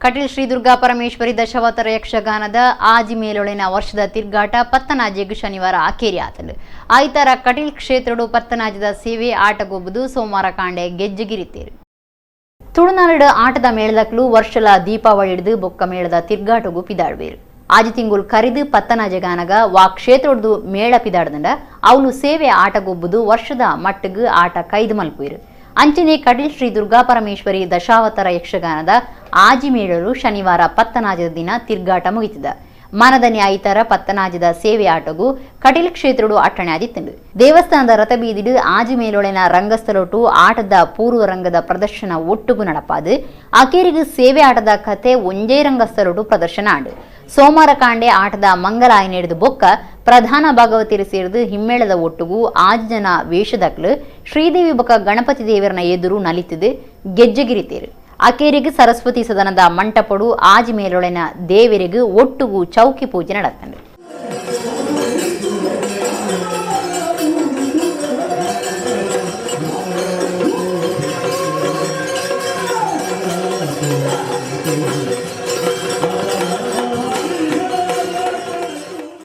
ಕಟೀಲ್ ಶ್ರೀ ದುರ್ಗಾ ಪರಮೇಶ್ವರಿ ದಶಾವತಾರ ಯಕ್ಷಗಾನದ ಆಜಿ ಮೇಲೊಳೆನ ವರ್ಷದ ತಿರ್ಗಾಟ ಪತ್ತನಾಜೆಗ್ ಶನಿವಾರ ಅಕೇರಿ ಆತಂಡ್. ಆಯ್ತಾರ ಕಟೀಲ್ ಕ್ಷೇತ್ರಡು ಪತ್ತನಾಜದ ಸೇವೆ ಆಟಗೊಬ್ಬುದು ಸೋಮವಾರ ಕಾಂಡೆ ಗೆಜ್ಜೆಗಿರಿತೇರು. ತುಳುನಾಡು ಆಟದ ಮೇಳದಕ್ಲು ವರ್ಷಲ ದೀಪಾವಳಿ ಹಿಡಿದು ಬೊಕ್ಕ ಮೇಳದ ತಿರ್ಗಾಟಗು ಪಿದಾಡ್ವೇರು. ಆಜಿ ತಿಂಗುಲ್ ಕರಿದು ಪತ್ತನಾಜೆಗಾನಗ ವಾ ಕ್ಷೇತ್ರಡ್ದು ಮೇಳ ಪಿದಾಡ್ದಂಡ ಅವನು ಸೇವೆ ಆಟಗೊಬ್ಬುದು ವರ್ಷದ ಮಟ್ಟಗ್ ಆಟ ಕೈದು ಮಲ್ಪುಯಿರು. ಅಂಚನೆ ಕಟೀಲ್ ಶ್ರೀ ದುರ್ಗಾ ಪರಮೇಶ್ವರಿ ದಶಾವತಾರ ಯಕ್ಷಗಾನದ ಆಜಿ ಮೇಳಲು ಶನಿವಾರ ಪತ್ತನಾಜದ ದಿನ ತಿರ್ಗಾಟ ಮುಗಿತಿದ. ಮನದ ನ್ಯಾಯಿತರ ಪತ್ತನಾಜದ ಸೇವೆ ಆಟಗು ಕಟೀಲ್ ಕ್ಷೇತ್ರಡು ಅಟ್ಟಣೆ ಆದಿತ್ತಂಡು. ದೇವಸ್ಥಾನದ ರಥಬೀದಿಡು ಆಜಿ ಮೇಲೊಳೆನ ರಂಗಸ್ಥಳೊಟು ಆಟದ ಪೂರ್ವ ರಂಗದ ಪ್ರದರ್ಶನ ಒಟ್ಟುಗು ನಡಪಾದು ಅಕೇರಿಗು ಸೇವೆ ಆಟದ ಕತೆ ಒಂಜೇ ರಂಗಸ್ಥಳೊಟು ಪ್ರದರ್ಶನ ಆಂಡು. ಸೋಮವಾರ ಕಾಂಡೆ ಆಟದ ಮಂಗಲಾಯನ ಹಿಡಿದು ಬೊಕ್ಕ ಪ್ರಧಾನ ಭಾಗವತಿರು ಸೇರಿದು ಹಿಮ್ಮೇಳದ ಒಟ್ಟುಗು ಆಜಿ ಜನ ವೇಷದಕ್ಲು ಶ್ರೀದೇವಿ ಬೊಕ್ಕ ಗಣಪತಿ ದೇವರನ ಎದುರು ನಲಿತಿದ್ದು ಗೆಜ್ಜೆಗಿರಿತೇರು. ಅಕೇರಿಗೆ ಸರಸ್ವತಿ ಸದನದ ಮಂಟಪಡು ಆಜಿ ಮೇಲೊಳೆನ ದೇವರಿಗೆ ಒಟ್ಟುಗು ಚೌಕಿ ಪೂಜೆ ನಡತ್ತಂಡು.